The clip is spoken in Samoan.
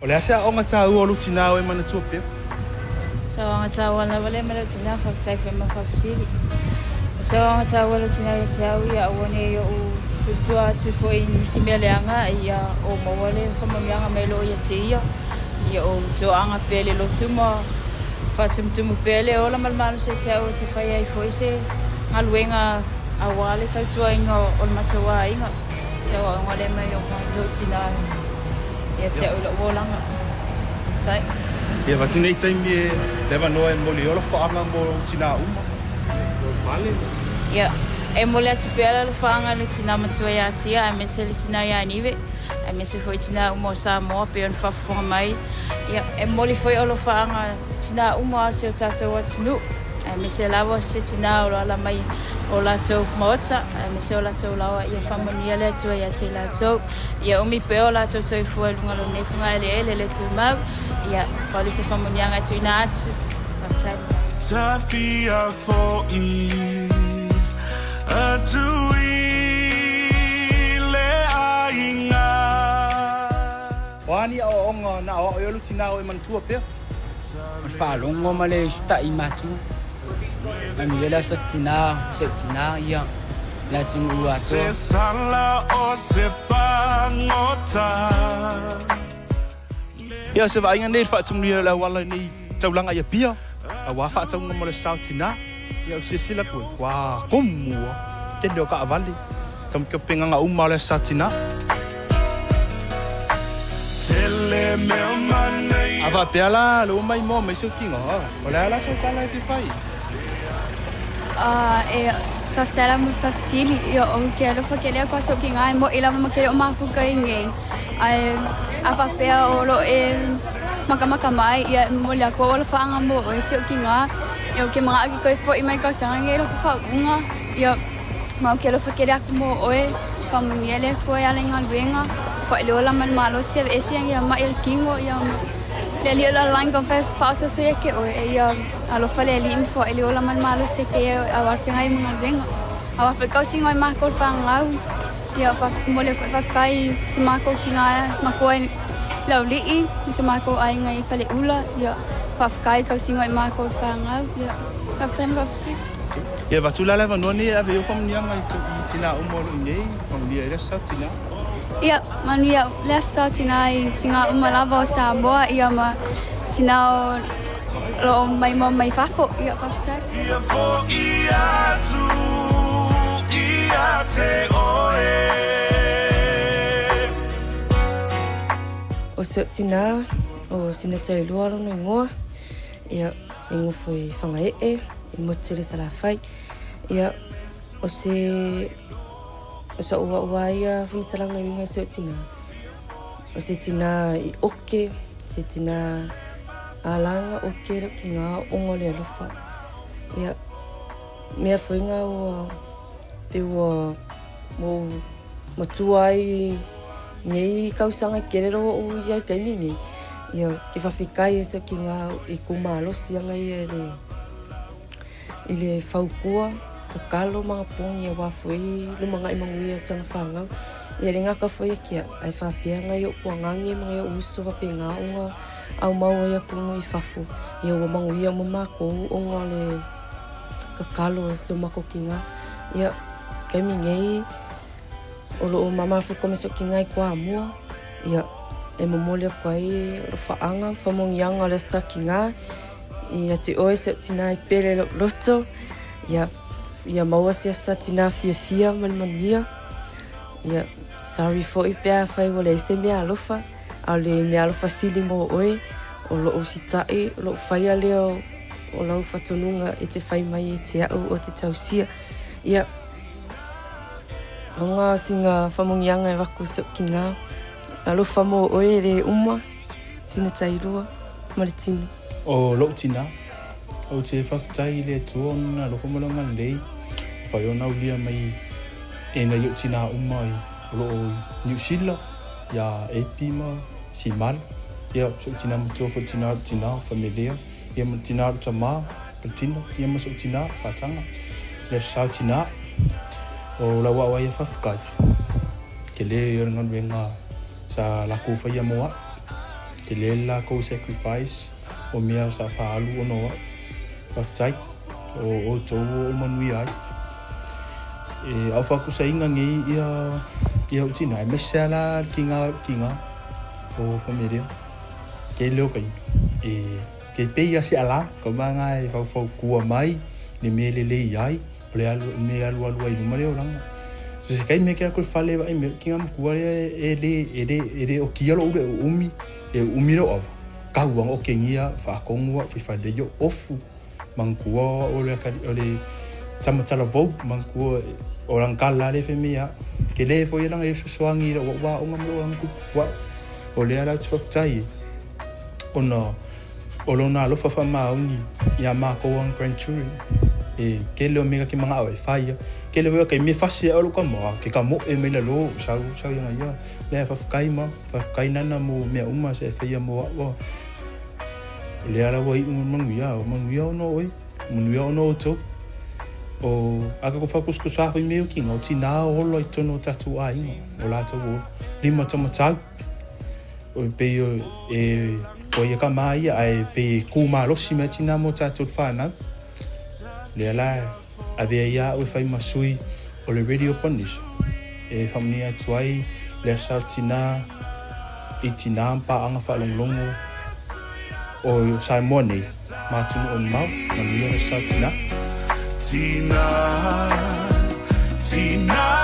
O le a se aoga taua o lou tinā o e manatua pea? O se aoga taua lava lea mai lou tinā, faafetai foi mo faafesili. O se aoga taua lou tinā ia te au, ia aua ne i ou tutua atu foi i nisi mea leaga, ia ou maua le faamanuiaga mai loo ia te ia, ia ou toaga pea i le lotu ma faatumutumu pea le ola ma le malosi ia te au ou te fai ai foi se galuega aua le tautuaina o le matou aiga. Se aoaoga lea mai lou tinā ia te au i lou olaga. Faafetai. Ia avatu nei taimi e le avanoa e momoli ai alofaaga mo ou tinā uma, mo Male. Ia, e momoli atu pea le alofaaga i le tinā matua ia Tia aemaise le tinā ia Nive, aemaise foi tinā uma o Samoa pei ona faafofoga mai. Ia, e momoli foi alofaaga i tinā uma o si o tatou atunuu, aemaise lava se tinā o lo ala mai o latou maota, aemaise o latou laoa ia faamanuia le Atua ia te latou. Ia umi pea o latou soifua i luga o lenei fogaeleele le tumau. Ia pau le se faamanuiaga e tuuina atu. Faafetai. Tafia foʻi atu i le aiga. O a ni aoaoga na aoao ai o lou tinā o e manatua pea? O le faalogo ma le usitai matua. Manuia le aso tina, si ou tina, ia, le atunuu atoa. Se sala o se pagota. Ia, o se vaaiga nei i le faatumulia o le auala i nei taulaga i Apia, aua faatauga mo le sao tina. Ia, u silasila atu ai, ua komu lava, tele o taavale, taumatapegaga uma o le aso sa tina. A faapea la lea ua maimoa mai si ou tiga, o le a la sau tala e te fai? E faafetai lava mo le faafesili. Ia ou te alofa tele atu i si ou tiga e moʻi lava ma ke le o mafuta i nei. Ae a faapea o lo o e makamaka mai, ia e momoli atu au alofaaga mo oe si ou tiga. Ia ou te manaʻo e te toe foʻi mai i le tausaga nei i loko faauuga. Ia ma ou te alofa tele atu mo oe, faamanuia le Atua e ala i galuega, foai le ola ma le malosi, aveese ia maʻi o le kino, ia ma le Alii o le lalolagi taumafai e faaosoaso ia te oe, e ia alofa le Alii ma foai le ola ma le malosi e te ia aua le feagai ma galuega. Aua foi le tausiga o matou i le fanau, ia momoli atu foi le faafetai i so matou tina matua i le aualii, i so matou aiga i Faleula, ia faafetai i le tausiga o matou i le fanau, ia faafetai ma faafesili. Ia avatu la le avanoa nei e ave ai ou faamanuiaga i tinā uma o lo o i inei, manuia ai le aso tinā. Ia, manuia le aso tinā i tinā uma lava o Samoa, ia ma tinā o lo o maimoa mai fafo. Ia, faafetai. Fia foʻi atu ia te oe. O si ou tinā, o Sina Tailua lona igoa, ia, e nofo i Whangaeʻe, i Motutele Salafai. Ia, o se, o sa ua ua ia whamatalanga i winga se o tina. O se tina i oke, se tina alanga oke ro ki ngā onga le alofa. Ia, mea foi ngā ua, pe ua, mo matua ai Nei kausaga kere rawa o ia i taimi nei, ia ke whawhikai e ki ngā i ko malosi anga ia i le, i le whaukua, kakalo mga pongi a wā foi lumangai manguia o sanga whangau. Ia le ngaka foi e kia, ai whapea ngai o kua ngange mga ia uso wape ngā onga au maua ia kunu i fafo. Ia ua manguia mo mākou onga le kakalo o se mako ki ngā. Ia, kaimi nei, O lo o mamafu komesokiga i Kuamua, ia, e momoli aku ai alofaaga, faamanuiaga o le aso sakiga, ia te oe se tina e pele lou loto, ia, ia maua se aso tina fiafia ma le manuia. Ia, sorry foi pe afai ua leai se mea alofa, a o le mea alofa sili mo oe, o lou usitai, o lou faia lea o lau faatonuga e te fai mai e te au o te tausia. Ia, O ngā singa whamongianga e waku ki ngā alofa mō oe e le uma, sina tailua, ma le tino. O lou tina, ou te faafetai i le Atua ona na alofa ma lona lelei, ua whai ona aulia mai e nai ou tina uma i o loo i Niu Sila, ia Epi ma Simala, ia si ou tina matua foi tina lou tina, Famelea, ia ma le tina lou tama, Paletino, ia ma si ou tina, Pataga, le aso sa o tina, o lau aoa ia faafetai, tele ia o le galuega sa latou faia mo au. Tele le latou sacrifice o mea sa faaalu ona o au. Faafetai o outou ua ou manuia ai. E au faakusaina nei ia ia ou tina, aemaise lava la le kiga le kiga o familia. Tele o taimi e kei pei lava se alarm ka maga e faufautua mai le mea e lelei ai o le alu mea e alualu ai i luma le olaga. So se taimi e ke atu i le fale e vaai mai, o le kiga matua lea e le e le e le okia lou le uumi E umi lou ava, kau ana okegia faatonu a'u faifalelei o ofu, manatua o a'u o le o le tamatalavou, manatua o lana tala lea e fai mai ia a'u. Tele foi lana ia fesoasoani i la'u a'u aoga ma lou tupu a'e. O lea la ou te faafetai ai, ona o lona alofa faamaoni iā matou ana grandchildren. E tele o mea na te mana'o ai e fai ia. Tele foi o taimi e fasi a'e o lou tama, ke tamo'e mai lalo, sau sau ia ia. Lea faafetai ma. Faafetai Nana mo mea uma sa e faia mo a'u a o lea la ua iʻu ma le manuia, o manuia ona o oe, manuia ona o outou. O a tatou faatusatusa foi mea ia o tina, o tina ola i totonu o tatou aiga, o latou ola. Limatamatau, e pei o e koa ia tama ia, ae pei e ku malosi mai tina mo tatou le fanau. Lea la Avea ia au e fai ma sui o le Radio Polynesia e faamanuia atu ai le asa o tinā i tinā ma paaga faalogologo o Samoa nei ma atunuu e mamao. Manuia le asa o tinā. Tinā, tinā.